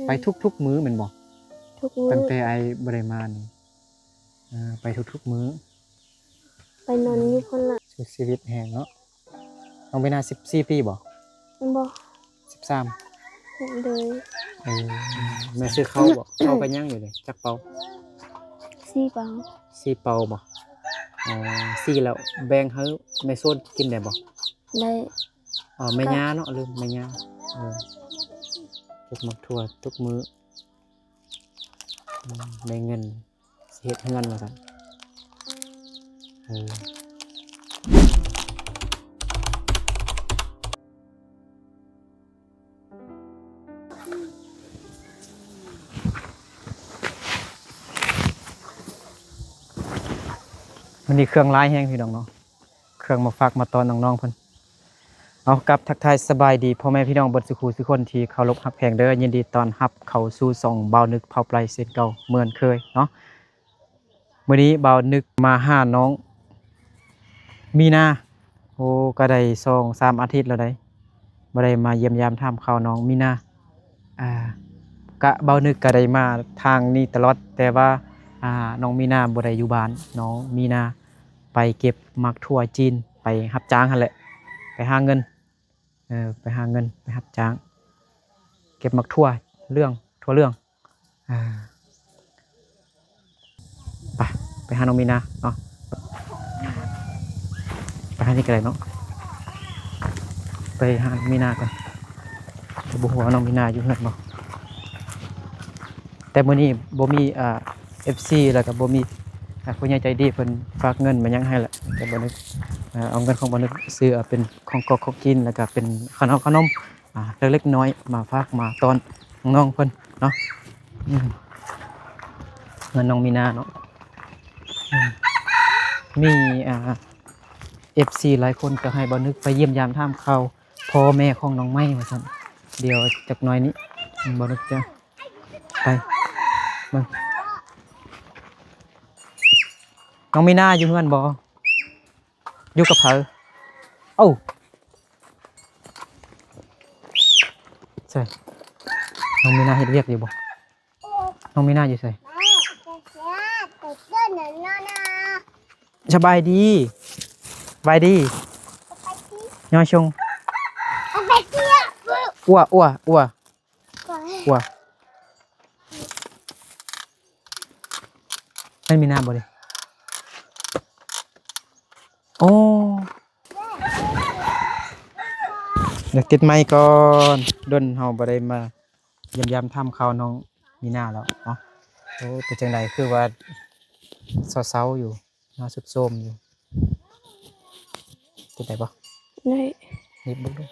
ໄປທຸກໆມື້ແມ່ນບໍ່? ທຸກມື້ ຕັ້ງແຕ່ອ້າຍບໍ່ໄດ້ມານີ້ ເອີ ໄປທຸກໆມື້ ໄປນອນຢູ່ພຸ້ນລະ ສູ້ຊີວິດແຮງເນາະ. ນ້ອງມີນາສິບສີ່ປີບໍ່? ບໍ່ ສິບສາມ ໂດຍ. ເອີ ແມ່ຊື້ເຂົ້າບໍ່? ເຂົ້າກັບຫຍັງຢູ່ນີ້ ຈັກເປົາ? ສີ່ເປົາ ສີ່ເປົາບໍ່? ອໍ ສີ່ແລ້ວແບ່ງໃຫ້ແມ່ໂຊນກິນໄດ້ບໍ່? ໄດ້. ອໍ ແມ່ຍ່າເນາະ ລືມແມ່ຍ່າ ເອີ ເກັບໝາກຖົ່ວທຸກມື້ ອືມ ໄດ້ເງິນ ຊິເຮັດເຮືອນວ່າຊັ້ນ ເອີ. ມື້ນີ້ເຄື່ອງຫຼາຍແຮງພີ່ນ້ອງເນາະ ເຄື່ອງມາຝາກມາຕ້ອນນ້ອງໆເພິ່ນ. ເອົາ ກັບທັກທາຍສະບາຍດີພໍ່ແມ່ພີ່ນ້ອງເບິດສູ່ຄູ່ສູ່ຄົນທີ່ເຄົາລົບຮັກແພງເດີ. ຍິນດີຕ້ອນຮັບເຂົ້າສູ່ຊ່ອງບ່າວນຶກເຜົ່າໄປເຊັ່ນເກົ່າເໝືອນເຄີຍເນາະ. ມື້ນີ້ບ່າວນຶກມາຫານ້ອງມີນາ ໂອ້ ກໍໄດ້ສອງສາມອາທິດແລ້ວໃດ໋ ບໍ່ໄດ້ມາຢ້ຽມຢາມຖາມຂ່າວນ້ອງມີນາ. ອ່າ ກະບ່າວນຶກກະໄດ້ມາທາງນີ້ຕະຫຼອດ ແຕ່ວ່າ ອ່າ ນ້ອງມີນາບໍ່ໄດ້ຢູ່ບ້ານ ນ້ອງມີນາໄປເກັບໝາກຖົ່ວຈີນ ໄປຮັບຈ້າງຫັ້ນແຫຼະ ໄປຫາເງິນ ເອີ ໄປຫາເງິນ ໄປຮັບຈ້າງ ເກັບໝາກຖົ່ວເຫຼືອງ ຖົ່ວເຫຼືອງ. ອ່າ ໄປ ໄປຫານ້ອງມີນາເນາະ ໄປຫານີ້ກໍໄດ້ເນາະ ໄປຫານ້ອງມີນາກ່ອນ. ບໍ່ຮູ້ວ່ານ້ອງມີນາຢູ່ເຮືອນບໍ່ ແຕ່ມື້ນີ້ບໍ່ມີ ອ່າ ເອັຟຊີ ແລ້ວກໍບໍ່ມີ ອ່າ ຜູ້ໃຫຍ່ໃຈດີເພິ່ນຝາກເງິນມາຫຍັງໃຫ້ແຫຼະ ກໍບໍ່ໄດ້ ອ່າ ເອົາເງິນຂອງບ່າວນຶກຊື້ ອ່າ ເປັນຂອງກອກຂອງກິນ ແລ້ວກໍເປັນຂະໜົມ ຂະໜົມ ອ່າ ເລັກໆນ້ອຍໆ ມາຝາກມາຕ້ອນນ້ອງໆເພິ່ນເນາະ. ອືມ ເງິນນ້ອງມີນາເນາະ ອືມ ມີ ອ່າ ເອັຟຊີ ຫຼາຍຄົນກໍໃຫ້ບ່າວນຶກໄປຢ້ຽມຢາມຖາມຂ່າວພໍ່ແມ່ຂອງນ້ອງໃໝ່ວ່າຊັ້ນ. ດຽວຈັກໜ້ອຍນີ້ ອືມ ບ່າວນຶກຈະໄປເບິ່ງ ນ້ອງມີນາຢູ່ເຮືອນບໍ່? ຢູ່ກັບໃຜ? ເອົ້າ ໃສ່ ນ້ອງມີນາເຮັດວຽກຢູ່ບໍ່? ນ້ອງມີນາຢູ່ໃສ? ສະບາຍດີ ສະບາຍດີ ຍອຊົງ ອັວ ອັວ ອັວ. ກວ່າ ແມ່ນມີນາບໍ່ນີ້? ໂອ້ ດຽວຕິດໄມກ່ອນ ດົນເຮົາບໍ່ໄດ້ມາຢ້ຽມຢາມຖາມຂ່າວນ້ອງມີນາແລ້ວເນາະ. ໂອ້ ເປັນຈັ່ງໃດ ຄືວ່າເຊົາໆຢູ່ ໜ້າຊຸດໂຊມຢູ່ ເປັນໄດ້ບໍ່? ໄດ້ ນິບເບິ່ງດູ.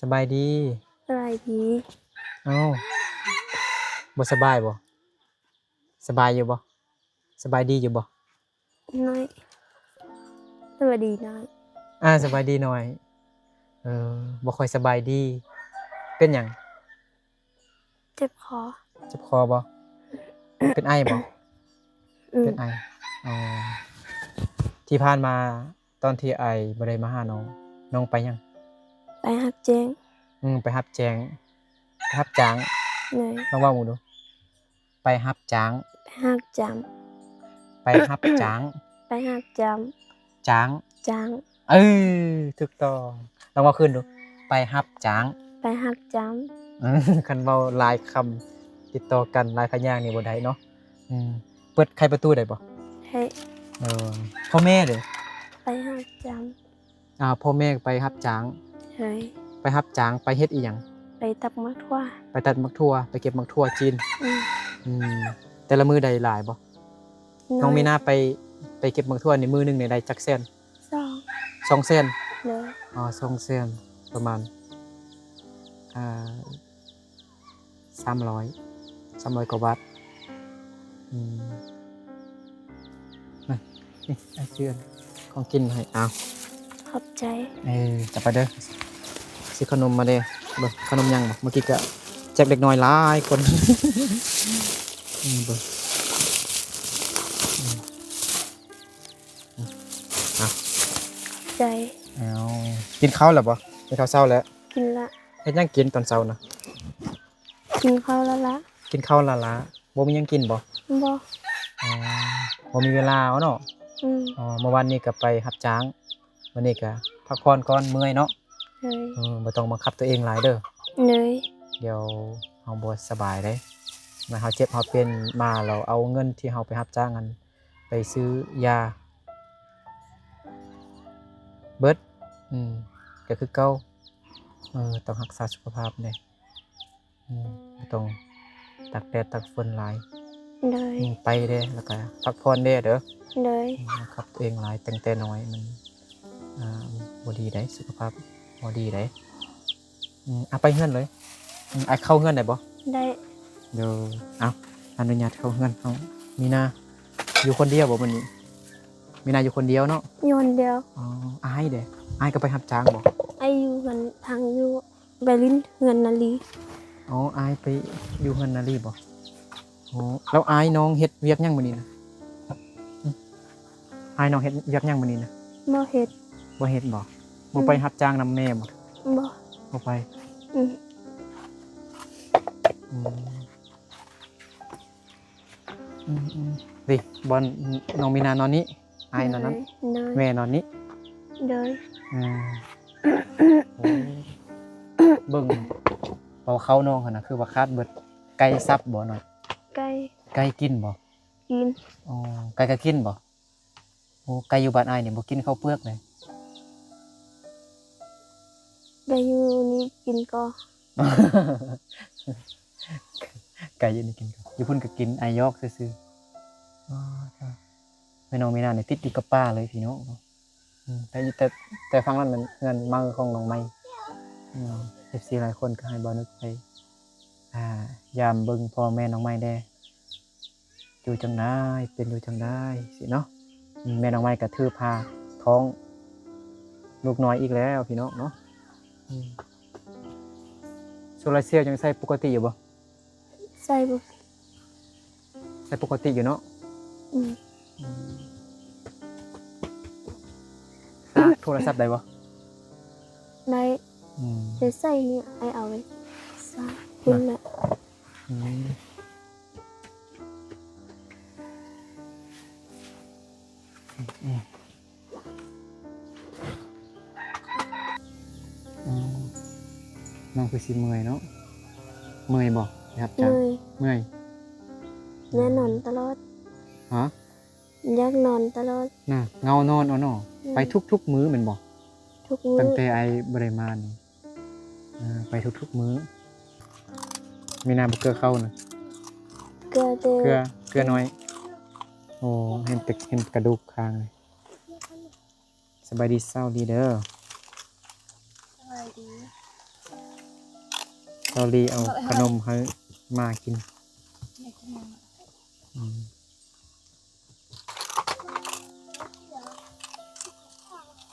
ສະບາຍດີ ສະບາຍດີ. ເອົ້າ ບໍ່ສະບາຍບໍ່? ສະບາຍຢູ່ບໍ່? ສະບາຍດີຢູ່ບໍ່? ໜ້ອຍ ສະບາຍດີໜ້ອຍ. ອ່າ ສະບາຍດີໜ້ອຍ. ເອີ ບໍ່ຄ່ອຍສະບາຍດີ. ເປັນຫຍັງ? ເຈັບຄໍ ເຈັບຄໍບໍ່? ເປັນໄອບໍ່? ອືມ ເປັນໄອ. ອໍ ທີ່ຜ່ານມາ ຕອນທີ່ອ້າຍບໍ່ໄດ້ມາຫານ້ອງ ນ້ອງໄປຫຍັງ? ໄປຮັບແຈ້ງ. ອືມ ໄປຮັບແຈ້ງ ໄປຮັບຈ້າງ. ໂດຍ. ລອງເວົ້າເບິ່ງດູ ໄປຮັບຈ້າງ ໄປຮັບຈ້າງ ໄປຮັບຈ້າງ ໄປຮັບຈ້າງ ຈ້າງ ຈ້າງ. ເອີ ຖືກຕ້ອງ. ລອງເວົ້າຄືນດູ ໄປຮັບຈ້າງ ໄປຮັບຈ້າງ. ເອີ ຄັນເວົ້າຫຼາຍຄຳຕິດຕໍ່ກັນ ຫຼາຍພະຍາງນີ້ບໍ່ໄດ້ເນາະ. ອືມ ເປີດໄຂປະຕູໄດ້ບໍ່? ໄດ້. ເອີ ພໍ່ແມ່ເດ? ໄປຮັບຈ້າງ. ອ່າ ພໍ່ແມ່ໄປຮັບຈ້າງ. ໂດຍ. ໄປຮັບຈ້າງ ໄປເຮັດອີ່ຫຍັງ? ໄປຕັດໝາກຖົ່ວ. ໄປຕັດໝາກຖົ່ວ ໄປເກັບໝາກຖົ່ວຈີນ. ອືມ ອືມ ແຕ່ລະມື້ໄດ້ຫຼາຍບໍ່? ນ້ອຍ. ນ້ອງມີນາໄປ ໄປເກັບໝາກຖົ່ວນີ້ ມື້ໜຶ່ງນີ້ໄດ້ຈັກແສນ? ສອງ ສອງແສນ. ໂດຍ. ອໍ ສອງແສນ ປະມານ ອ່າ ສາມຮ້ອຍ ສາມຮ້ອຍກວ່າບາດ. ອືມ ນີ້ ນີ້ ອ້າຍຊື້ຂອງກິນມາໃຫ້. ເອົາ ຂອບໃຈ. ເອີ ຈັບໄປເດີ. ຊື້ຂະໜົມມາເດ້. ເບິ່ງ ຂະໜົມຫຍັງບໍ່? ເມື່ອກີ້ກະແຈກເດັກນ້ອຍຫຼາຍຄົນ. ອືມ ເບິ່ງ ອືມ ເອົາ ຂອບໃຈ. ເອົາ ກິນເຂົ້າແລ້ວບໍ່? ກິນເຂົ້າເຊົ້າແລ້ວ? ກິນລະ. ເຮັດຫຍັງກິນຕອນເຊົ້ານະ? ກິນເຂົ້າລ້າໆ. ກິນເຂົ້າລ້າໆ ບໍ່ມີຫຍັງກິນບໍ່? ບໍ່. ອໍ ບໍ່ມີເວລາເນາະ. ອືມ. ອໍ ເມື່ອວານນີ້ກໍໄປຮັບຈ້າງ ມື້ນີ້ກໍພັກຜ່ອນກ່ອນ ເມື່ອຍເນາະ. ໂດຍ. ເອີ ບໍ່ຕ້ອງບັງຄັບຕົວເອງຫຼາຍເດີ. ໂດຍ. ດຽວເຮົາບໍ່ສະບາຍເດ້ ແມ່ນເຮົາເຈັບເຮົາເປັນມາ ແລ້ວເອົາເງິນທີ່ເຮົາໄປຮັບຈ້າງນັ້ນໄປຊື້ຢາເບິດ. ອືມ ກໍຄືເກົ່າ. ເອີ ຕ້ອງຮັກສາສຸຂະພາບເດ້. ອືມ ບໍ່ຕ້ອງຕາກແດດຕາກຝົນຫຼາຍ. ໂດຍ. ອືມ ໄປແດ່ ແລ້ວກໍພັກຜ່ອນແດ່ເດີ. ໂດຍ. ອືມ ບັງຄັບຕົວເອງຫຼາຍຕັ້ງແຕ່ນ້ອຍ ມັນ ອ່າ ບໍ່ດີໃດ ສຸຂະພາບບໍ່ດີໃດ. ອືມ ເອົາໄປເຮືອນເລີຍ. ອືມ ອ້າຍເຂົ້າເຮືອນໄດ້ບໍ່? ໄດ້. ໂດຍ. ເອົາ ອະນຸຍາດເຂົ້າເຮືອນ. ເອົາ ມີນາຢູ່ຄົນດຽວບໍ່ມື້ນີ້? ມີນາຢູ່ຄົນດຽວເນາະ? ຢູ່ຄົນດຽວ. ອໍ ອ້າຍເດ? ອ້າຍກໍໄປຮັບຈ້າງບໍ່? ອ້າຍຢູ່ເຮືອນ ທາງຢູ່ ໄປຫຼິ້ນເຮືອນນາລີ. ອໍ ອ້າຍໄປຢູ່ເຮືອນນາລີບໍ່? ອໍ ແລ້ວອ້າຍນ້ອງເຮັດວຽກຫຍັງມື້ນີ້ນະ? ອ້າຍນ້ອງເຮັດວຽກຫຍັງມື້ນີ້ນະ? ບໍ່ເຮັດ. ບໍ່ເຮັດບໍ່? ບໍ່ໄປ ອືມ ຮັບຈ້າງນຳແມ່ບໍ່? ບໍ່. ບໍ່ໄປ. ອືມ ອືມ ອືມ ອືມ ນີ້ບ່ອນນ້ອງມີນານອນນີ້ ອ້າຍນອນນັ້ນ. ໂດຍ. ແມ່ນອນນີ້. ໂດຍ. ອືມ ໂອ້ ເບິ່ງ ເວົ້າເຂົ້ານ້ອງຫັ້ນນະ ຄືວ່າຂາດເບິດ. ໄກ່ສັບບໍ່ນ້ອຍ? ໄກ່. ໄກ່ກິນບໍ່? ກິນ. ອໍ ໄກ່ກໍກິນບໍ່? ໂອ້ ໄກ່ຢູ່ບ້ານອ້າຍນີ້ບໍ່ກິນເຂົ້າເປືອກເລີຍ. ໄກ່ຢູ່ນີ້ກິນກໍ ໄກ່ຢູ່ນີ້ກິນກໍ ຢູ່ພຸ້ນກໍກິນ ອ້າຍຢອກຊື່ໆ. ອໍ ແມ່ນ້ອງມີນານີ້ຕິດຢູ່ກັບປ່າເລີຍພີ່ນ້ອງ. ອືມ ແຕ່ ແຕ່ ແຕ່ຝັ່ງນັ້ນແມ່ນເຮືອນໃໝ່ຂອງນ້ອງໃໝ່. ອືມ ເອັຟຊີຫຼາຍຄົນກໍໃຫ້ບ່າວນຶກໄປ ອ່າ ຢາມເບິ່ງພໍ່ແມ່ນ້ອງໃໝ່ແດ່. ຢູ່ຈັ່ງໃດ ເປັນຢູ່ຈັ່ງໃດຊີ້ເນາະ. ອືມ ແມ່ນ້ອງໃໝ່ກໍຖືພາທ້ອງລູກນ້ອຍອີກແລ້ວພີ່ນ້ອງເນາະ. ອືມ ໂຊລາເຊວຍັງໃຊ້ປົກກະຕິຢູ່ບໍ່? ໃຊ້ບໍ່ ໃຊ້ປົກກະຕິຢູ່ເນາະ. ອືມ ອືມ ສາກໂທລະສັບໄດ້ບໍ່? ໄດ້. ອືມ ແຕ່ໃຊ້ນີ້ອ້າຍເອົາໄວ້ສາກພຸ້ນແຫຼະ. ອືມ ອືມ ອືມ ນ້ອງຄືຊິເມື່ອຍເນາະ. ເມື່ອຍບໍ່ໄປຮັບຈ້າງ? ເມື່ອຍ. ເມື່ອຍ ແນ່ນອນຕະຫຼອດ. ຮະ? ຢາກນອນຕະຫຼອດນະ. ເຫງົານອນເອົາເນາະ. ອືມ ໄປທຸກໆມື້ແມ່ນບໍ່? ທຸກມື້ ຕັ້ງແຕ່ອ້າຍບໍ່ໄດ້ມານີ້. ເອີ ໄປທຸກໆມື້. ມີນ້ຳເກືອເຂົ້ານະ? ເກືອແຕ່ ເກືອ ເກືອນ້ອຍ. ໂອ້ ເຫັນແຕ່ ເຫັນກະດູກຄາງເລີຍ. ສະບາຍດີຊາວລີເດີ. ສະບາຍດີ. ຊາວລີເອົາຂະໜົມໃຫ້ໝາກິນ. ອືມ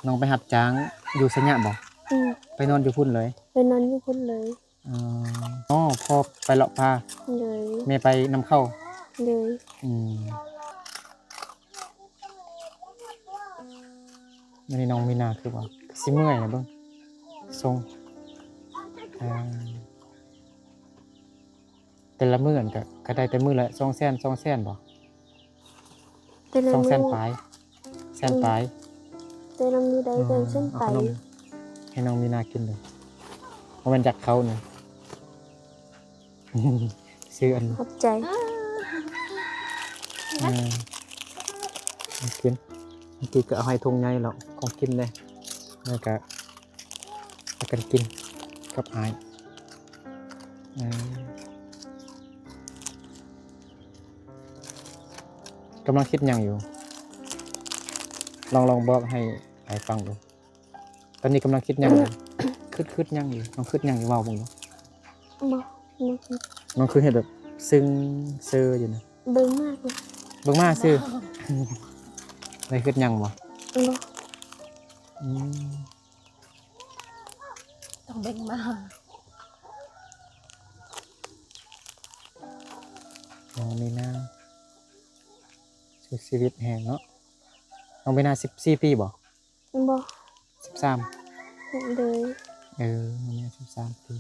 ນ້ອງໄປຮັບຈ້າງຢູ່ໄຊຍະບໍ່? ອືມ ໄປນອນຢູ່ພຸ້ນເລີຍ? ໄປນອນຢູ່ພຸ້ນເລີຍ. ອໍ ພໍ່ໄປເລາະປ່າ. ໂດຍ. ແມ່ໄປນຳເຂົ້າ. ໂດຍ. ອືມ ອັນນີ້ນ້ອງມີນາຄືວ່າຊິເມື່ອຍນະ ເບິ່ງຊົງ. ອ່າ ແຕ່ລະມື້ຫັ້ນກະ ກະໄດ້ແຕ່ມື້ລະສອງແສນ ສອງແສນບໍ່? ແຕ່ລະມື້ ສອງແສນປາຍ ແສນປາຍ. ອືມ ແຕ່ລະມື້ໄດ້ ອືມ ແຕ່ແສນປາຍ. ເອົາຂະໜົມໃຫ້ນ້ອງມີນາກິນເດີ ບໍ່ແມ່ນຢາກເຂົ້ານະ. ຊື້ອັນ ຂອບໃຈ. ເອີ ກິນ ເມື່ອກີ້ກໍເອົາໃຫ້ຖົງໃຫຍ່ແລ້ວ ຂອງກິນເດ້ ແລ້ວກະ ພາກັນກິນກັບອ້າຍ. ເອີ ກຳລັງຄິດຫຍັງຢູ່? ລອງ ລອງບອກໃຫ້ອ້າຍຟັງດູ. ຕອນນີ້ກຳລັງຄິດຫຍັງຢູ່? ຄິດ ຄິດຫຍັງຢູ່? ລອງຄິດຫຍັງຢູ່? ເວົ້າເບິ່ງດູ. ບໍ່ ບໍ່ຄິດ. ນ້ອງຄືເຮັດແບບຊຶ້ງເຊີຢູ່ນະ. ເບິ່ງມາ ເບິ່ງມາຊື່. ໄດ້ຄິດຫຍັງບໍ່? ບໍ່. ອືມ ຕ້ອງເບິ່ງມາ. ນ້ອງມີນາ ສູ້ຊີວິດແຮງເນາະ. ນ້ອງມີນາສິບສີ່ປີບໍ່? ບໍ່ ສິບສາມ. ໂດຍ. ເອີ ນ້ອງມີນາສິບສາມປີ.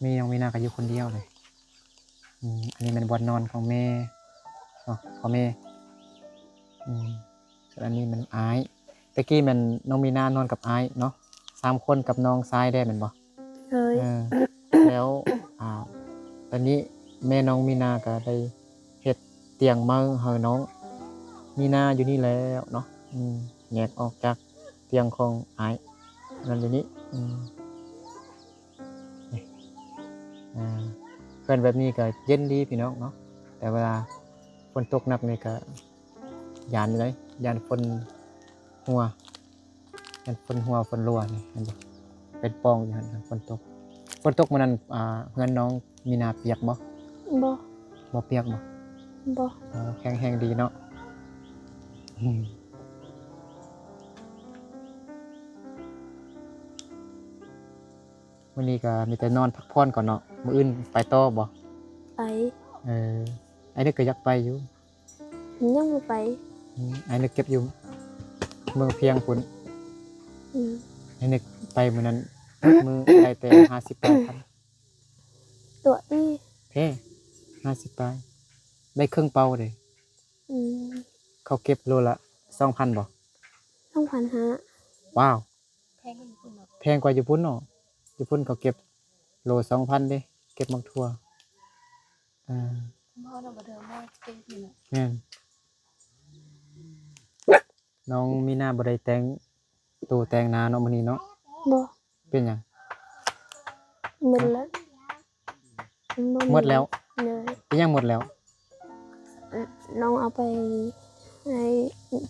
ມີ ນ້ອງມີນາກໍຢູ່ຄົນດຽວເລີຍ. ອືມ ອັນນີ້ແມ່ນບ່ອນນອນຂອງແມ່ເນາະ ພໍ່ແມ່. ອືມ ສ່ວນອັນນີ້ແມ່ນອ້າຍ ແຕ່ກີ້ແມ່ນນ້ອງມີນານອນກັບອ້າຍເນາະ ສາມຄົນກັບນ້ອງຊາຍແດ່ແມ່ນບໍ່? ໂດຍ ເອີ ແລ້ວ ອ່າ ຕອນນີ້ແມ່ນ້ອງມີນາກໍໄດ້ເຮັດຕຽງໃໝ່ໃຫ້ນ້ອງມີນາຢູ່ນີ້ແລ້ວເນາະ. ອືມ ແຍກອອກຈາກຕຽງຂອງອ້າຍ ນອນຢູ່ນີ້. ອືມ ນີ້ ອ່າ ເຮືອນແບບນີ້ກໍເຢັນດີພີ່ນ້ອງເນາະ ແຕ່ເວລາຝົນຕົກໜັກນີ້ກໍຢ້ານຢູ່ເດ້ ຢ້ານຝົນຮົ່ວ ຢ້ານຝົນຮົ່ວຝົນຮົ່ວນີ້ ເຫັນບໍ່ ເປັນປ່ອງຢູ່ຫັ້ນ ຝົນຕົກ. ຝົນຕົກມື້ນັ້ນ ອ່າ ເຮືອນນ້ອງມີນາປຽກບໍ່? ບໍ່ ບໍ່ປຽກບໍ່? ບໍ່. ອໍ ແຂງແຮງດີເນາະ. ອືມ ມື້ນີ້ກໍມີແຕ່ນອນພັກຜ່ອນກ່ອນເນາະ ມື້ອື່ນໄປຕໍ່ບໍ່? ໄປ. ເອີ ອ້າຍນຶກກໍຢາກໄປຢູ່. ຍັງບໍ່ໄປ. ອືມ ອ້າຍນຶກເກັບຢູ່ເມືອງພຽງພຸ້ນ. ອືມ ອ້າຍນຶກໄປມື້ນັ້ນ ໝົດມື້ໄດ້ແຕ່ຫ້າສິບປາຍພັນ. ຕົວະຕິ ແທ້ ຫ້າສິບປາຍ ໄດ້ເຄິ່ງເປົາເດ້. ອືມ ເຂົາເກັບໂລລະສອງພັນບໍ່? ສອງພັນຫ້າ. ວ້າວ ແພງກວ່າຢູ່ພຸ້ນເນາະ ແພງກວ່າຢູ່ພຸ້ນເນາະ. ຢູ່ພຸ້ນເຂົາເກັບໂລສອງພັນເດ້ ເກັບໝາກຖົ່ວ. ອ່າ ແມ່ນ. ນ້ອງມີນາບໍ່ໄດ້ແຕ່ງໂຕແຕ່ງໜ້າເນາະມື້ນີ້ເນາະ. ບໍ່. ເປັນຫຍັງ? ໝົດແລ້ວ. ໝົດແລ້ວ? ໂດຍ. ເປັນຫຍັງໝົດແລ້ວ? ນ້ອງເອົາໄປໃຫ້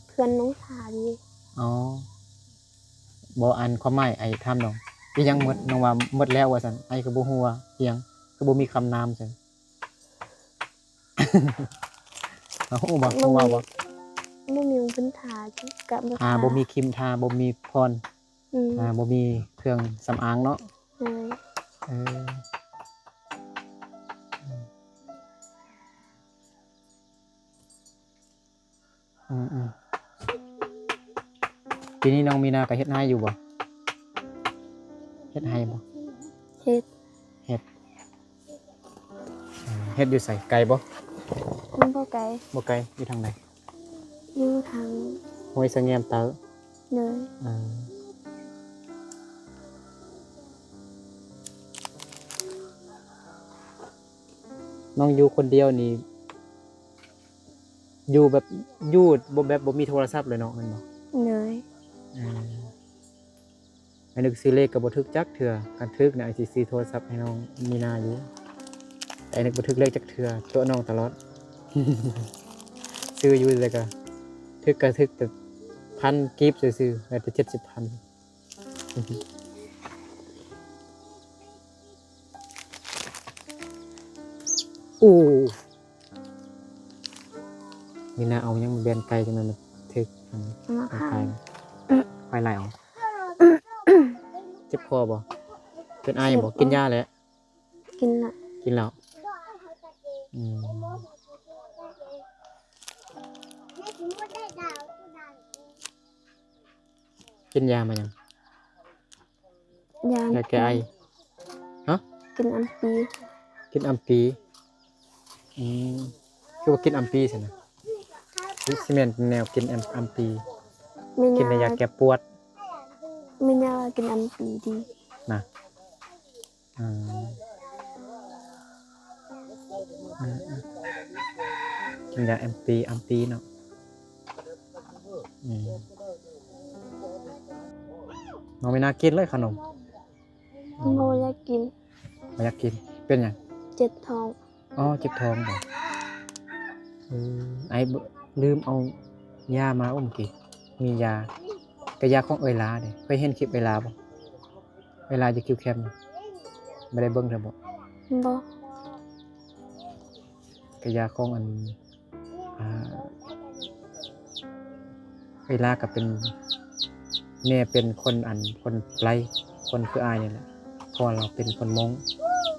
ເພື່ອນນ້ອງສາດີ. ອໍ ບໍ່ ອັນຄວາມໝາຍອ້າຍຖາມນ້ອງ ອີຫຍັງໝົດ? ນ້ອງວ່າໝົດແລ້ວວ່າຊັ້ນ ອ້າຍຄືບໍ່ຮູ້ວ່າອີຫຍັງ ຄືບໍ່ມີຄຳນາມຊັ້ນ. ເຮົາຮູ້ບໍ່? ຮູ້ວ່າບໍ່? ບໍ່ມີ ບໍ່ມີຄົນທາ ກະບໍ່ ອ່າ ທາ ບໍ່ມີຄຣີມທາ ບໍ່ມີຜ່ອນ ອືມ ອ່າ ບໍ່ມີເຄື່ອງສຳອາງເນາະ. ໂດຍ. ເອີ ອືມ ອືມ ປີນີ້ນ້ອງມີນາກໍເຮັດໄຮ່ຢູ່ບໍ່? ເຮັດໄຮ່ບໍ່? ເຮັດ. ເຮັດ ເຮັດຢູ່ໃສ? ໄກບໍ່? ມັນບໍ່ໄກ. ບໍ່ໄກ. ຢູ່ທາງໃດ? ຢູ່ທາງຫ້ວຍສະແງມໃຕ້. ໂດຍ. ເອີ ນ້ອງຢູ່ຄົນດຽວນີ້ ຢູ່ແບບ ຢູ່ບໍ່ ແບບບໍ່ມີໂທລະສັບເລີຍເນາະ ແມ່ນບໍ່? ໂດຍ. ເອີ ອ້າຍນຶກຊື້ເລກກໍບໍ່ຖືກຈັກເທື່ອ ຄັນຖືກນະ ອ້າຍຊິຊື້ໂທລະສັບໃຫ້ນ້ອງມີນາຢູ່ ແຕ່ອ້າຍນຶກບໍ່ຖືກເລກຈັກເທື່ອ ຕົວະນ້ອງຕະຫຼອດ. ຊື້ຢູ່ແລ້ວກໍຖືກ ກໍຖືກແຕ່ພັນກີບຊື່ໆ ໄດ້ແຕ່ເຈັດສິບພັນ. ໂອ້ ມີນາເອົາຫຍັງມາແບນໄກ່ຈັ່ງນັ້ນ ມັນຖືກອັນ ເອົາມາຂ້າງ ໄປໄລ່ເອົາ. ເຈັບຄໍບໍ່? ເປັນໄອບໍ່? ເຈັບ. ກິນຢາແລ້ວ? ກິນລະ. ກິນແລ້ວ. ອືມ. ກິນຢາມາຫຍັງ? ຢາ ຢາແກ້ໄອ. ຮະ? ກິນອຳປີ. ກິນອຳປີ. ອືມ ຄືວ່າກິນອຳປີຊັ້ນນະ? ຊິແມ່ນແນວກິນອຳ ອຳປີ. ແມ່ນ ກິນແລ້ວຢາແກ້ປວດ. ແມ່ນ ຢາວ່າກິນອຳປີດີນະ. ອືມ ອືມ ອືມ ກິນຢາແອມປີ ອຳປີເນາະ. ອືມ ນ້ອງມີນາກິນເລີຍຂະໜົມ. ອືມ ບໍ່ຢາກກິນ. ບໍ່ຢາກກິນ ເປັນຫຍັງ? ເຈັບທ້ອງ. ອໍ ເຈັບທ້ອງບໍ? ເອີ ອ້າຍລືມເອົາຢາມາເອົາມື້ກີ້ ມີຢາ ກະຢາຂອງເອື້ອຍຫຼາເດ້. ເຄີຍເຫັນຄລິບເອື້ອຍຫຼາບໍ່? ເອື້ອຍຫຼາຢູ່ຄິວແຄມ ບໍ່ໄດ້ເບິ່ງເທື່ອບໍ? ບໍ່. ກະຢາຂອງອັນ ອ່າ ເອື້ອຍຫຼາກໍເປັນ ແມ່ເປັນຄົນອັນ ຄົນໄປ ຄົນຄືອ້າຍນີ້ແຫຼະ ເພາະວ່າລາວເປັນຄົນມົ້ງ.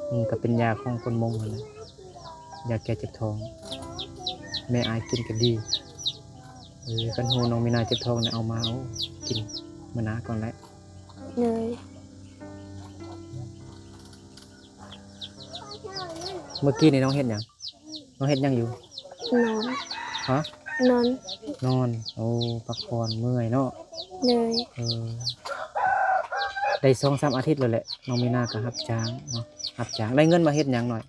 ອືມ ກໍເປັນຢາຂອງຄົນມົ້ງຫັ້ນແຫຼະ ຢາແກ້ເຈັບທ້ອງ ແມ່ອ້າຍກິນກໍດີ. ເອີ ຄັນຮູ້ນ້ອງມີນາເຈັບທ້ອງນະ ເອົາມາ ເອົາກິນມື້ໜ້າກ່ອນແຫຼະ. ເລີຍ. ມື້ກີ້ນີ້ນ້ອງເຮັດຫຍັງ? ນ້ອງເຮັດຫຍັງຢູ່? ນອນ. ຮະ? ນອນ. ນອນ. ໂອ້ ພັກຜ່ອນເມື່ອຍເນາະ. ໂດຍ. ເອີ ໄດ້ສອງສາມອາທິດແລ້ວແຫຼະ ນ້ອງມີນາກໍຮັບຈ້າງເນາະ ຮັບຈ້າງ. ໄດ້ເງິນມາເຮັດຫຍັງນ້ອຍ?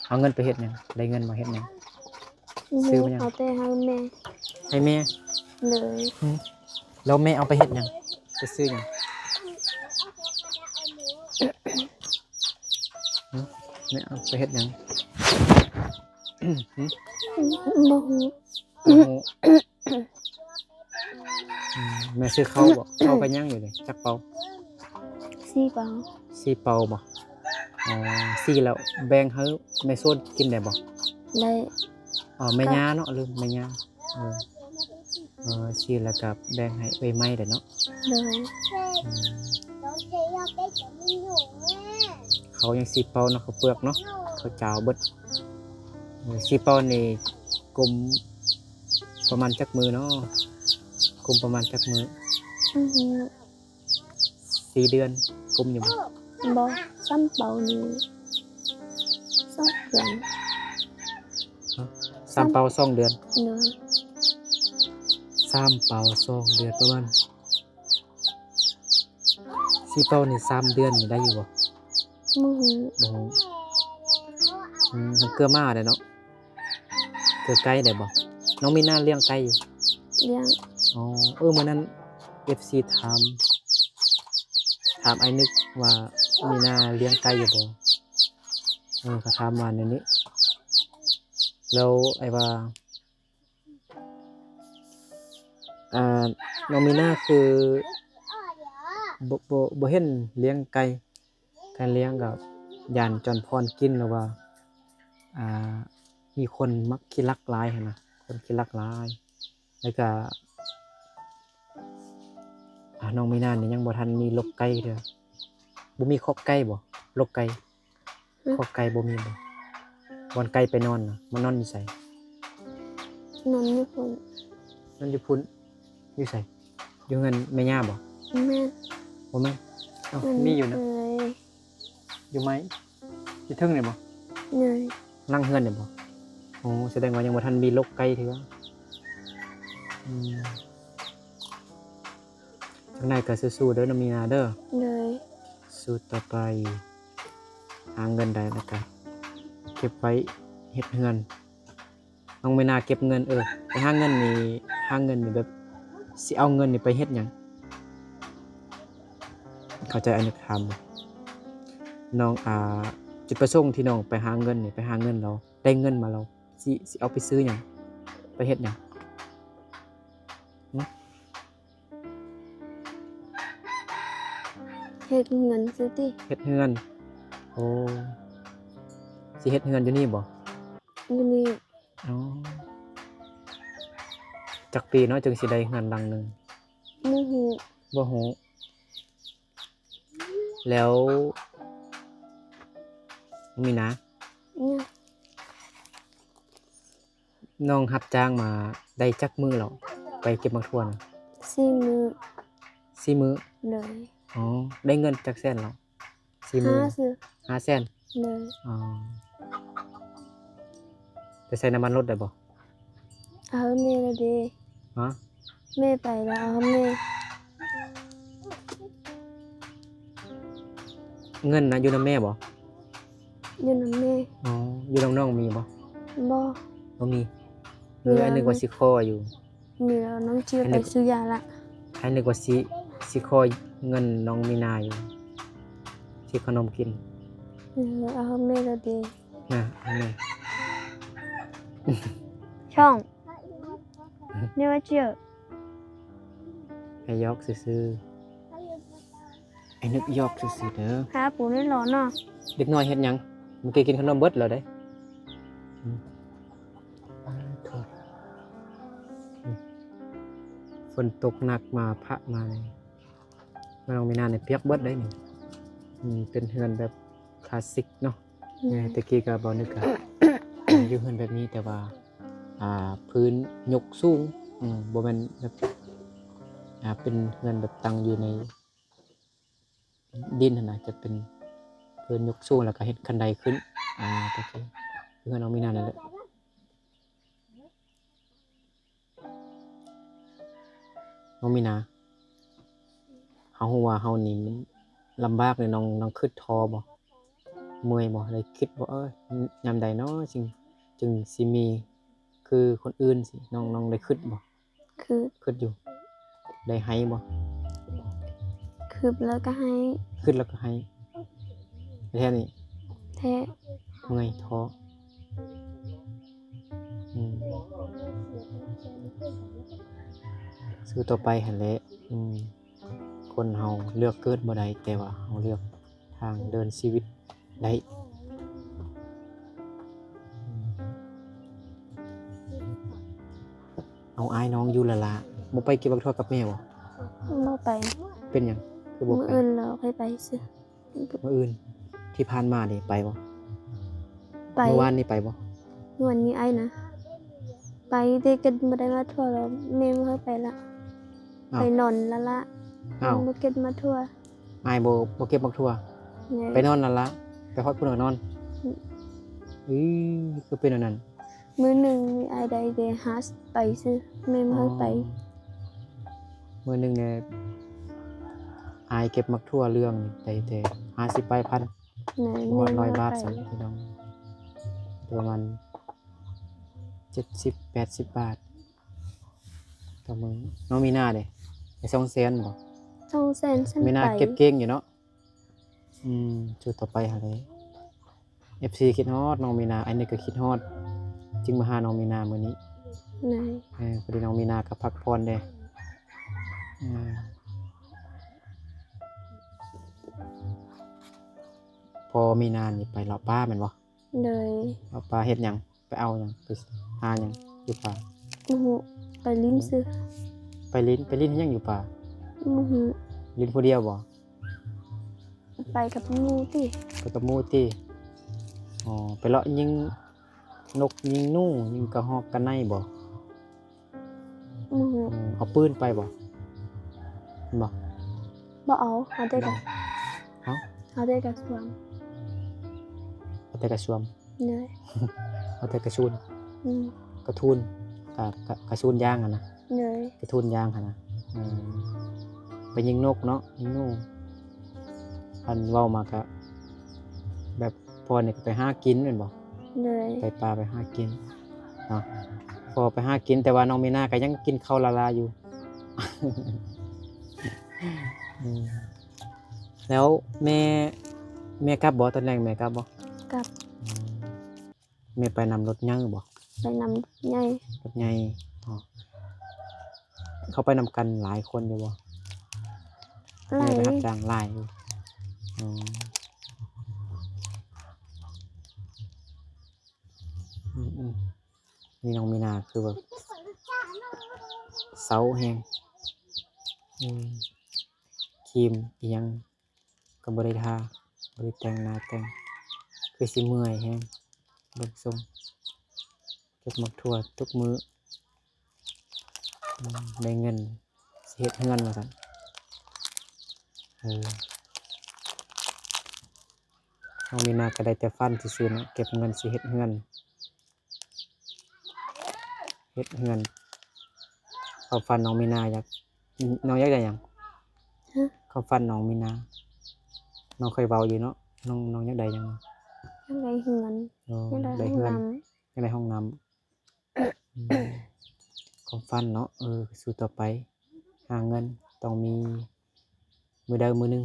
ເອົາເງິນໄປເຮັດຫຍັງ? ໄດ້ເງິນມາເຮັດຫຍັງ? ຊື້ຫຍັງ? ເອົາແຕ່ໃຫ້ແມ່. ໃຫ້ແມ່? ໂດຍ. ອືມ ແລ້ວແມ່ເອົາໄປເຮັດຫຍັງ? ໄປຊື້ຫຍັງ? ຫຶ? ແມ່ເອົາໄປເຮັດຫຍັງ? ຫຶ? ບໍ່ຮູ້. ບໍ່ຮູ້. ອືມ ແມ່ຊື້ເຂົ້າບໍ? ເຂົ້າກັບຫຍັງຢູ່ນີ້? ຈັກເປົາ? ສີ່ເປົາ. ສີ່ເປົາບໍ? ອໍ ສີ່ແລ້ວແບ່ງໃຫ້ແມ່ໂຊນກິນໄດ້ບໍ? ໄດ້. ອໍ ແມ່ຍ່າເນາະ ລືມ ແມ່ຍ່າ. ເອີ ເອີ ສີ່ແລ້ວກໍແບ່ງໃຫ້ເອື້ອຍໄມ້ໄດ້ເນາະ. ໂດຍ. ອືມ ເຂົ້າຍັງສີ່ເປົາເນາະ ເຂົ້າເປືອກເນາະ ເຂົ້າຈາວເບິດ. ເອີ ສີ່ເປົານີ້ ກົມປະມານຈັກມື້ເນາະ? ກົມປະມານຈັກມື້? ອືຮຶ ສີ່ເດືອນ ກົມຢູ່ບໍ່? ບໍ່ ສາມເປົານີ້ສອງເດືອນ. ຮະ? ສາມເປົາສອງເດືອນ? ໂດຍ. ສາມເປົາສອງເດືອນ ປະມານສີ່ເປົານີ້ ສາມເດືອນນີ້ໄດ້ຢູ່ບໍ່? ບໍ່ຮູ້. ບໍ່ຮູ້. ອືມ ເກືອໝາໄດ້ເນາະ. ເກີດໄກ່ໄດ້ບໍ່? ນ້ອງມີນາລ້ຽງໄກ່ຢູ່? ລ້ຽງ. ອໍ ເອີ ມື້ນັ້ນເອັຟຊີຖາມ ຖາມອ້າຍນຶກວ່າ ມີນາລ້ຽງໄກ່ຢູ່ບໍ່? ເອີ ເຂົາຖາມມາແນວນີ້. ແລ້ວອ້າຍວ່າ ອ່າ ນ້ອງມີນາຄືບໍ່ ບໍ່ ບໍ່ເຫັນລ້ຽງໄກ່? ການລ້ຽງກໍຢ້ານຈອນພອນກິນ ຫຼືວ່າ ອ່າ ມີຄົນມັກຂີ້ລັກຫຼາຍຫັ້ນນະ ຄົນຂີ້ລັກຫຼາຍ. ແລ້ວກໍ ອ່າ ນ້ອງມີນານີ້ຍັງບໍ່ທັນມີລົກໄກ່ເທື່ອ. ບໍ່ມີຄອກໄກ່ບໍ່? ລົກໄກ່. ຮະ? ຄອກໄກ່ບໍ່ມີບໍ່? ບ່ອນໄກ່ໄປນອນນະ ມັນນອນຢູ່ໃສ? ນອນຢູ່ພຸ້ນ. ນອນຢູ່ພຸ້ນ. ຢູ່ໃສ? ຢູ່ເຮືອນແມ່ຍ່າບໍ່? ບໍ່ແມ່ນ. ບໍ່ແມ່ນ? ເອົ້າ ມັນມີຢູ່ນະ. ເອີຍ ຢູ່ໄມ້ ຢູ່ເທິງນີ້ບໍ່? ເອີຍ ຫຼັງເຮືອນນີ້ບໍ່? ໂອ້ ສະແດງວ່າຍັງບໍ່ທັນມີລົກໄກ່ເທື່ອ. ອືມ ຈັ່ງໃດກໍສູ້ໆເດີນ້ອງມີນາເດີ. ໂດຍ. ສູ້ຕໍ່ໄປ ຫາເງິນໄດ້ແລ້ວກໍເກັບໄວ້ເຮັດເຮືອນ. ນ້ອງມີນາເກັບເງິນ ເອີ ໄປຫາເງິນນີ້ ຫາເງິນນີ້ແບບ ຊິເອົາເງິນນີ້ໄປເຮັດຫຍັງ? ເຂົ້າໃຈອ້າຍນຶກຖາມບໍ່? ນ້ອງ ອ່າ ຈຸດປະສົງທີ່ນ້ອງໄປຫາເງິນນີ້ ໄປຫາເງິນແລ້ວ ໄດ້ເງິນມາແລ້ວ ຊິ ຊິເອົາໄປຊື້ຫຍັງ? ໄປເຮັດຫຍັງ? ຫຶ? ເຮັດເຮືອນຊື່ຕິ. ເຮັດເຮືອນ. ໂອ້ ຊິເຮັດເຮືອນຢູ່ນີ້ບໍ່? ຢູ່ນີ້. ອໍ ຈັກປີເນາະ ຈຶ່ງຊິໄດ້ເຮືອນຫຼັງໜຶ່ງ? ບໍ່ຮູ້. ບໍ່ຮູ້. ແລ້ວ ມີນາ ອືມ ນ້ອງຮັບຈ້າງມາໄດ້ຈັກມື້ແລ້ວ? ໄປເກັບໝາກຖົ່ວນະ ສີ່ມື້. ສີ່ມື້? ໂດຍ. ອໍ ໄດ້ເງິນຈັກແສນແລ້ວ? ສີ່ມື້ ຫ້າແສນ. ໂດຍ. ອໍ ໄປໃສ່ນ້ຳມັນລົດໄດ້ບໍ່? ເອົາແມ່ລະເດ. ຮະ? ແມ່ໄປລະເອົາແມ່. ເງິນນະ ຢູ່ນຳແມ່ບໍ່? ຢູ່ນຳແມ່. ອໍ ຢູ່ນຳນ້ອງມີບໍ່? ບໍ່. ບໍ່ມີ. ເອີ ອ້າຍນຶກວ່າຊິຂໍຢູ່. ມີແລ້ວ ນ້ອງເຈຍໄປຊື້ຢາລະ. ອ້າຍນຶກວ່າຊິ ຊິຂໍເງິນນ້ອງມີນາຢູ່ ຊື້ຂະໜົມກິນ. ເອີ ເອົາໃຫ້ແມ່ລະເດ. ນະ ເອົາແມ່. ຊ່ອງ ເນວ່າເຈຍ ໃຫ້ຢອກຊື່ໆ. ອ້າຍນຶກຢອກຊື່ໆເດີ. ຫາປູໃນຫຼໍເນາະ. ເດັກນ້ອຍເຮັດຫຍັງ? ມື້ກີ້ກິນຂະໜົມເບິດແລ້ວເດ້. ອືມ ອາ ໂທ້ ອືມ ຝົນຕົກໜັກມາພະມານີ້ ນ້ອງມີນານີ້ປຽກເບິດເດ້ນີ້. ອືມ ເປັນເຮືອນແບບຄລາສສິກເນາະ. ອືມ ແຕ່ກີ້ກໍບໍ່ນຶກ ກໍຢູ່ເຮືອນແບບນີ້ ແຕ່ວ່າ ອ່າ ພື້ນຍົກສູງ. ອືມ ບໍ່ແມ່ນແບບ ອ່າ ເປັນເຮືອນແບບຕັ້ງຢູ່ໃນ ດິນຫັ້ນນະ ຈະເປັນເຮືອນຍົກສູງ ແລ້ວກໍເຮັດຄັນໄດຂຶ້ນ. ອ່າ ໂອເຄ ຄືເຮືອນນ້ອງມີນານັ້ນແຫຼະ. ນ້ອງມີນາ ເຮົາຮູ້ວ່າເຮົານີ້ມັນລຳບາກເລີຍ ນ້ອງ ນ້ອງຄຶດທໍ້ບໍ່? ເມື່ອຍບໍ່? ໄດ້ຄຶດບໍ່? ເອີ ຍາມໃດເນາະຈຶ່ງ ຈຶ່ງຊິມີຄືຄົນອື່ນຊີ້ ນ້ອງ ນ້ອງໄດ້ຄຶດບໍ່? ຄຶດ ຄຶດຢູ່. ໄດ້ໄຫ້ບໍ່? ຄຶດແລ້ວກໍໄຫ້ ຄຶດແລ້ວກໍໄຫ້. ແທ້ນີ້? ແທ້. ເມື່ອຍທໍ້. ອືມ ສູ້ຕໍ່ໄປຫັ້ນແຫຼະ. ອືມ ຄົນເຮົາເລືອກເກີດບໍ່ໄດ້ ແຕ່ວ່າເຮົາເລືອກທາງເດີນຊີວິດໄດ້. ອືມ ເອົາ ອ້າຍນ້ອງຢູ່ລະລະ ບໍ່ໄປເກັບບັກຖົ່ວກັບແມ່ບໍ່? ບໍ່ໄປ. ເປັນຫຍັງຄືບໍ່ໄປ? ມື້ອື່ນລາວຄ່ອຍໄປຊື່. ມື້ອື່ນ ທີ່ຜ່ານມານີ້ໄປບໍ່? ໄປ. ມື້ວານນີ້ໄປບໍ່? ມື້ວານນີ້ອ້າຍນະ ໄປ ແຕ່ເກັບບໍ່ໄດ້ໝາກຖົ່ວ ແລ້ວແມ່ບໍ່ໃຫ້ໄປລະ. ອ້າວ ໄປນອນລະລະ. ອ້າວ ບໍ່ເກັບໝາກຖົ່ວ. ອ້າຍບໍ່ ບໍ່ເກັບໝາກຖົ່ວ. ແມ່ນ. ໄປນອນລະລະ ໄປຮອດພຸ້ນກໍນອນ. ອືມ ອື ຄືເປັນແນວນັ້ນ? ມື້ໜຶ່ງອ້າຍໄດ້ແຕ່ຫ້າສິບປາຍຊື່ ແມ່ບໍ່ໃຫ້ໄປ. ອໍ ມື້ໜຶ່ງນີ້ ອ້າຍເກັບໝາກຖົ່ວເລື່ອງນີ້ໄດ້ແຕ່ຫ້າສິບປາຍພັນ. ແມ່ນ. ບໍ່ຮອດຮ້ອຍບາດຊ້ຳ ພີ່ນ້ອງ ປະມານເຈັດສິບແປດສິບບາດຕໍ່ມື້. ນ້ອງມີນາເດ ໄດ້ສອງແສນບໍ່? ສອງແສນຊັ້ນໄປ. ມີນາເກັບເກັ່ງຢູ່ເນາະ. ອືມ ສູ້ຕໍ່ໄປຫັ້ນແຫຼະ. ເອັຟຊີຄິດຮອດນ້ອງມີນາ ອັນນີ້ກໍຄິດຮອດ ຈຶ່ງມາຫານ້ອງມີນາມື້ນີ້. ເອີ ພໍດີນ້ອງມີນາກໍພັກຜ່ອນແດ່. ເອີ ພໍ່ມີນານີ້ໄປເລາະປ່າແມ່ນບໍ່? ໂດຍ. ເລາະປ່າເຮັດຫຍັງ? ໄປເອົາຫຍັງ? ໄປຫາຫຍັງຢູ່ປ່າ? ບໍ່ຮູ້ ໄປຫຼິ້ນຊື່. ໄປຫຼິ້ນ ໄປຫຼິ້ນເຮັດຫຍັງຢູ່ປ່າ? ບໍ່ຮູ້. ຫຼິ້ນຜູ້ດຽວບໍ່? ໄປກັບໝູ່ຕິ. ໄປກັບໝູ່ຕິ? ອໍ ໄປເລາະຍິງນົກຍິງໜູ ຍິງກະຮອກກະໄນບໍ່? ບໍ່ຮູ້. ອືມ ເອົາປືນໄປບໍ່? ບໍ່ ບໍ່ເອົາ. ເອົາແຕ່ກະ ເອົາ ເອົາແຕ່ກະຊວມ. ເອົາແຕ່ກະຊວມ. ໂດຍ. ເອົາແຕ່ກະຊູນ. ອືມ ກະທູນ ກະ ກະ ກະຊູນຢາງຫັ້ນນະ. ໂດຍ. ກະທູນຢາງຫັ້ນນະ. ເອີ ໄປຍິງນົກເນາະ ຍິງໜູ. ຄັນເວົ້າມາກະແບບ ພໍ່ນີ້ກໍໄປຫາກິນແມ່ນບໍ່? ໂດຍ. ໄປປ່າໄປຫາກິນເນາະ. ພໍ່ໄປຫາກິນ ແຕ່ວ່ານ້ອງມີນາກໍຍັງກິນເຂົ້າລາໆຢູ່. ອືມ ແລ້ວແມ່ ແມ່ກັບບໍ່? ຕອນແລງແມ່ກັບບໍ່? ກັບ. ອືມ ແມ່ໄປນຳລົດໃຫຍ່ບໍ່? ໄປນຳລົດໃຫຍ່. ລົດໃຫຍ່. ອໍ ເຂົາໄປນຳກັນຫຼາຍຄົນຢູ່ບໍ່? ຫຼາຍ. ແມ່ໄປຮັບຈ້າງຫຼາຍຢູ່. ອໍ ອືມໆ ນີ້ນ້ອງມີນາຄືແບບເຊົາແຮງ. ອືມ ຄຣີມອີ່ຫຍັງ ກໍບໍ່ໄດ້ທາ ບໍ່ໄດ້ແຕ່ງໜ້າແຕ່ງ ຄືຊິເມື່ອຍແຮງ. ເບິ່ງຊົງ ເກັບໝາກຖົ່ວທຸກມື້. ອືມ ໄດ້ເງິນຊິເຮັດເຮືອນວ່າຊັ້ນ. ເອີ ນ້ອງມີນາກໍໄດ້ແຕ່ຝັນຊື່ໆເນາະ ເກັບເງິນຊິເຮັດເຮືອນ. ເຮັດເຮືອນ ຄວາມຝັນນ້ອງມີນາຢາກ ນ້ອງຢາກໄດ້ຫຍັງ? ຮະ? ຄວາມຝັນນ້ອງມີນາ ນ້ອງເຄີຍເວົ້າຢູ່ເນາະ ນ້ອງ ນ້ອງຢາກໄດ້ຫຍັງ? ຢາກໄດ້ເຮືອນ. ອໍ ຢາກໄດ້ ໄດ້ເຮືອນ ຫ້ອງນ້ຳ ຢາກໄດ້ຫ້ອງນ້ຳ. ອືມ ຄວາມຝັນເນາະ. ເອີ ສູ້ຕໍ່ໄປ ຫາເງິນຕ້ອງມີ ມື້ໃດມື້ໜຶ່ງ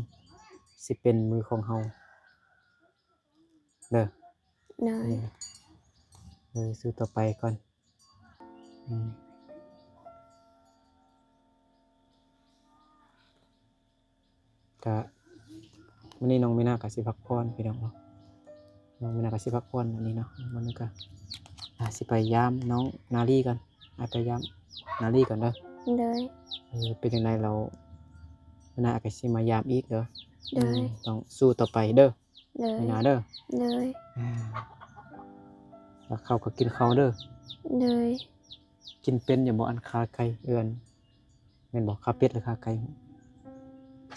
ຊິເປັນມື້ຂອງເຮົາເດີ. ໂດຍ. ເອີ ສູ້ຕໍ່ໄປກ່ອນ. ອືມ ກະ ມື້ນີ້ນ້ອງມີນາກໍຊິພັກຜ່ອນພີ່ນ້ອງເນາະ. ນ້ອງມີນາກໍຊິພັກຜ່ອນມື້ນີ້ເນາະ. ມື້ນີ້ກໍ ອ່າ ຊິໄປຢາມນ້ອງນາລີກ່ອນ. ອ່າ ໄປຢາມນາລີກ່ອນເດີ. ໂດຍ. ເອີ ເປັນຈັ່ງໃດແລ້ວ ມື້ໜ້າກໍຊິມາຢາມອີກເດີ. ໂດຍ. ອືມ ຕ້ອງສູ້ຕໍ່ໄປເດີ. ໂດຍ. ມີນາເດີ. ໂດຍ. ອ່າ ແລ້ວເຂົ້າກໍກິນເຂົ້າເດີ. ໂດຍ. ກິນເປັນຢູ່ບໍ່ ອັນຂາໄກ່ ເອີ້ນ ແມ່ນບໍ່ ຂາເປັດ ຫຼື ຂາໄກ່?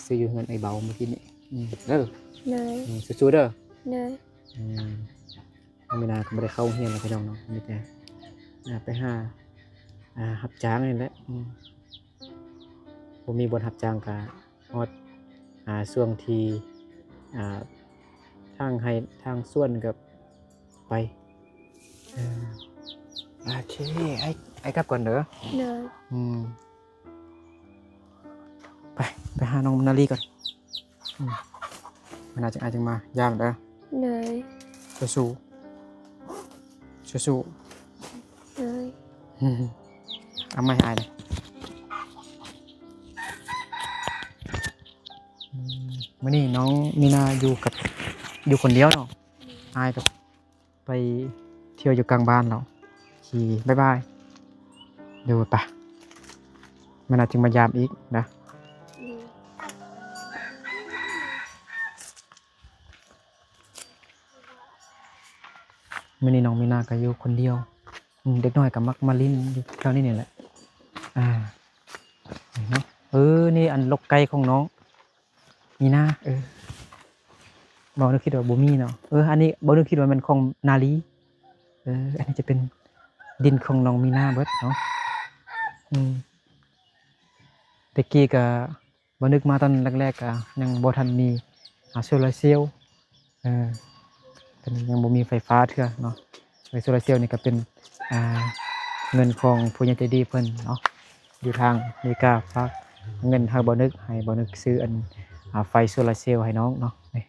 ຊື້ຢູ່ເຮືອນໄອ້ເບົາມື້ກີ້ນີ້. ອືມ ເດີ. ໂດຍ. ອືມ ສູ້ໆເດີ. ໂດຍ. ອືມ ມີນາກໍບໍ່ໄດ້ເຂົ້າໂຮງຮຽນແລ້ວ ພີ່ນ້ອງເນາະ ມີແຕ່ ອ່າ ໄປຫາ ອ່າ ຮັບຈ້າງນີ້ແຫຼະ ອືມ ບໍ່ມີບ່ອນຮັບຈ້າງກໍຮອດ ອ່າ ຊ່ວງທີ່ ອ່າ ທາງໄຮ່ທາງສວນກໍໄປ ເອີ ໂອເຄ ອ້າຍ ອ້າຍກັບກ່ອນເດີ ໂດຍ ອືມ ໄປ ໄປຫານ້ອງນາລີກ່ອນ ອືມ ມື້ໜ້າຈັ່ງ ອ້າຍຈຶ່ງມາຢາມເດີ ໂດຍ ສູ້ໆ ສູ້ໆ ໂດຍ ເອົາໄມ້ໃຫ້ອ້າຍແດ່ ອືມ ມື້ນີ້ນ້ອງມີນາຢູ່ກັບ ຢູ່ຄົນດຽວເນາະ ອ້າຍກັບ ໄປທ່ຽວຢູ່ກາງບ້ານແລ້ວ ໂອເຄ ບາຍບາຍ ໂດຍ ໄປ ມື້ໜ້າຈຶ່ງມາຢາມອີກນະ ອືມ ມື້ນີ້ນ້ອງມີນາກໍຢູ່ຄົນດຽວ ອືມ ເດັກນ້ອຍກໍມັກມາຫຼິ້ນຢູ່ແຖວນີ້ນີ້ແຫຼະ ອ່າ ນີ້ເນາະ ເອີ ນີ້ອັນລົກໄກ່ຂອງນ້ອງ ມີນາ ເອີ ເບົານຶກຄິດວ່າບໍ່ມີເນາະ ເອີ ອັນນີ້ເບົານຶກຄິດວ່າແມ່ນຂອງນາລີ ເອີ ອັນນີ້ຈະເປັນດິນຂອງນ້ອງມີນາເບິດເນາະ ອືມ ແຕ່ກີ້ກະ ເບົານຶກມາຕອນແລກໆ ກະຍັງບໍ່ທັນມີ ອ່າ ໂຊລາເຊວ ເອີ ຕອນນີ້ຍັງບໍ່ມີໄຟຟ້າເທື່ອເນາະ ໄຟໂຊລາເຊວນີ້ກໍເປັນ ອ່າ ເງິນຂອງຜູ້ໃຫຍ່ໃຈດີເພິ່ນເນາະ ຢູ່ທາງອາເມລິກາ ຝາກເງິນໃຫ້ເບົານຶກ ໃຫ້ເບົານຶກຊື້ອັນ ອ່າ ໄຟໂຊລາເຊວໃຫ້ນ້ອງເນາະ ນີ້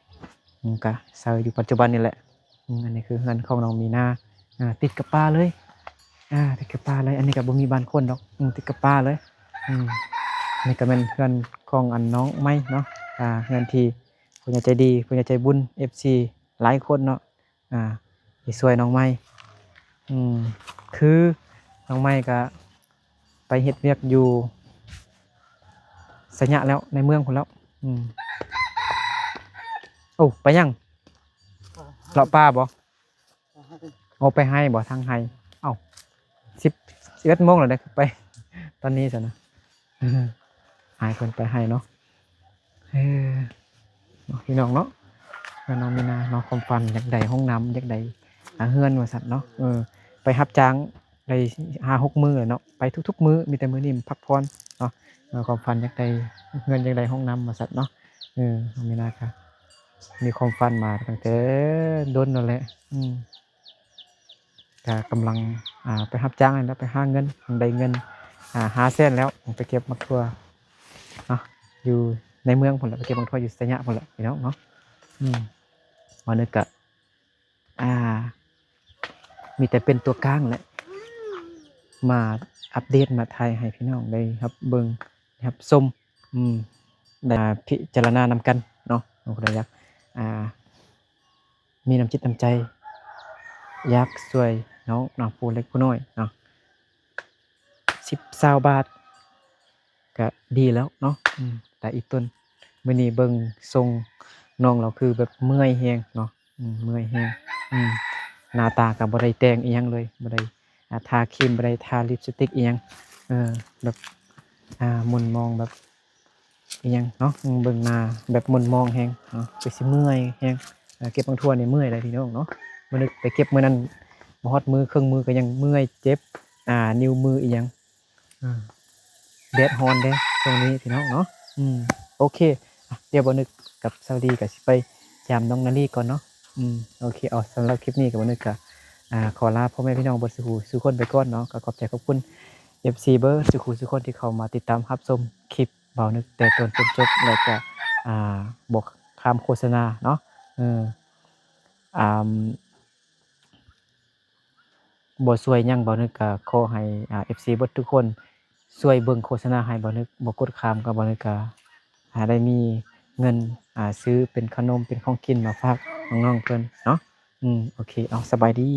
ມັນກະໃຊ້ຢູ່ປັດຈຸບັນນີ້ແຫຼະ ອືມ ອັນນີ້ຄືເຮືອນຂອງນ້ອງມີນາ ອ່າ ຕິດກັບປ່າເລີຍ ອ່າ ຕິດກັບປ່າເລີຍ ອັນນີ້ກໍບໍ່ມີບ້ານຄົນດອກ ອືມ ຕິດກັບປ່າເລີຍ ອືມ ນີ້ກໍແມ່ນເຮືອນຂອງອັນນ້ອງໃໝ່ເນາະ ອ່າ ເຮືອນທີ່ຜູ້ໃຫຍ່ໃຈດີ ຜູ້ໃຫຍ່ໃຈບຸນ ເອັຟຊີ ຫຼາຍຄົນເນາະ ອ່າ ທີ່ຊ່ວຍນ້ອງໃໝ່ ອືມ ຄືນ້ອງໃໝ່ກໍໄປເຮັດວຽກຢູ່ໄຊຍະແລ້ວ ໃນເມືອງພຸ້ນແລ້ວ ອືມ ໂອ້ ໄປຫຍັງ? ເລາະປ່າບໍ່? ໂອ້ ໄປໄຮ່ບໍ່? ທາງໄຮ່ ເອົ້າ ສິບ ສິບເອັດໂມງແລ້ວເດ້ ຄືໄປຕອນນີ້ຊັ້ນນະ ໃຫ້ເພິ່ນໄປໄຮ່ເນາະ ເອີ ເນາະ ພີ່ນ້ອງເນາະ ເອີ ນ້ອງມີນາເນາະ ຄວາມຝັນຢາກໄດ້ຫ້ອງນ້ຳ ຢາກໄດ້ ອາ ເຮືອນວ່າຊັ້ນເນາະ ເອີ ໄປຮັບຈ້າງໄດ້ຫ້າຫົກມື້ແລ້ວເນາະ ໄປທຸກໆມື້ ມີແຕ່ມື້ນີ້ມັນພັກຜ່ອນເນາະ ເອີ ຄວາມຝັນຢາກໄດ້ເຮືອນ ຢາກໄດ້ຫ້ອງນ້ຳວ່າຊັ້ນເນາະ ເອີ ນ້ອງມີນາກະມີຄວາມຝັນມາຕັ້ງແຕ່ດົນແລ້ວແຫຼະ ອືມ ກະກຳລັງ ອ່າ ໄປຮັບຈ້າງຫັ້ນແຫຼະ ໄປຫາເງິນ ໄດ້ເງິນ ອ່າ ຫ້າແສນແລ້ວ ໄປເກັບໝາກຖົ່ວເນາະ ຢູ່ໃນເມືອງພຸ້ນແຫຼະ ໄປເກັບໝາກຖົ່ວຢູ່ໄຊຍະພຸ້ນແຫຼະ ພີ່ນ້ອງເນາະ ອືມ ມານຶກກະ ອ່າ ມີແຕ່ເປັນຕົວກາງແຫຼະ ມາອັບເດດ ມາຖ່າຍໃຫ້ພີ່ນ້ອງໄດ້ຮັບເບິ່ງ ໄດ້ຮັບຊົມ ອືມ ໄດ້ພິຈາລະນານຳກັນເນາະ ຜູ້ໃດຢາກ ອ່າ ມີນ້ຳຈິດນ້ຳໃຈ ຢາກຊ່ວຍນ້ອງເນາະ ຜູ້ເລັກຜູ້ນ້ອຍເນາະ ສິບ ຊາວບາດ ກະດີແລ້ວເນາະ ອືມ ຕາອີ່ຕົນ ມື້ນີ້ເບິ່ງຊົງນ້ອງລາວຄືແບບເມື່ອຍແຮງເນາະ ອືມ ເມື່ອຍແຮງ ອືມ ໜ້າຕາກະບໍ່ໄດ້ແຕ່ງອີ່ຫຍັງເລີຍ ບໍ່ໄດ້ ອ່າ ທາຄຣີມ ບໍ່ໄດ້ທາລິບສະຕິກອີ່ຫຍັງ ເອີ ແບບ ອ່າ ໝຸ່ນມອງແບບ ອີ່ຫຍັງເນາະ ເບິ່ງໜ້າແບບໝຸ່ນມອງແຮງເນາະ ຄືຊິເມື່ອຍແຮງ ເກັບໝາກຖົ່ວນີ້ເມື່ອຍໄດ໋ພີ່ນ້ອງເນາະ ມື້ນີ້ໄປເກັບມື້ນັ້ນ ບໍ່ຮອດມື້ ເຄິ່ງມື້ກໍຍັງເມື່ອຍ ເຈັບ ອ່າ ນິ້ວມືອີ່ຫຍັງ ອ່າ ແດດຮ້ອນເດ້ຊ່ວງນີ້ພີ່ນ້ອງເນາະ ອືມ ໂອເຄ ອ່ະ ດຽວບ່າວນຶກກັບສາວດີກໍຊິໄປຢາມນ້ອງນາລີກ່ອນເນາະ ອືມ ໂອເຄ ເອົາ ສຳລັບຄລິບນີ້ກໍບ່າວນຶກກໍ ອ່າ ຂໍລາພໍ່ແມ່ພີ່ນ້ອງເບິດສູ່ຜູ້ສູ່ຄົນໄປກ່ອນເນາະ ກໍຂອບໃຈຂອບຄຸນ ເອັຟຊີ ເບິດສູ່ຜູ້ສູ່ຄົນທີ່ເຂົ້າມາຕິດຕາມຮັບຊົມຄລິບ ບ່າວນຶກແຕ່ຕົ້ນຈົນຈົບ ແລະກະ ອ່າ ບໍ່ຂ້າມໂຄສະນາເນາະ ເອີ ອ່າ ບໍ່ຊ່ວຍຫຍັງ ບ່າວນຶກກະຂໍໃຫ້ ອ່າ ເອັຟຊີ ເບິດທຸກຄົນຊ່ວຍເບິ່ງໂຄສະນາໃຫ້ບ່າວນຶກ ບໍ່ກົດຂ້າມກໍບ່າວນຶກກະ ອ່າ ໄດ້ມີເງິນ ອ່າ ຊື້ເປັນຂະໜົມເປັນຂອງກິນມາຝາກນ້ອງໆເພິ່ນເນາະ ອືມ ໂອເຄ ເອົາ ສະບາຍດີ.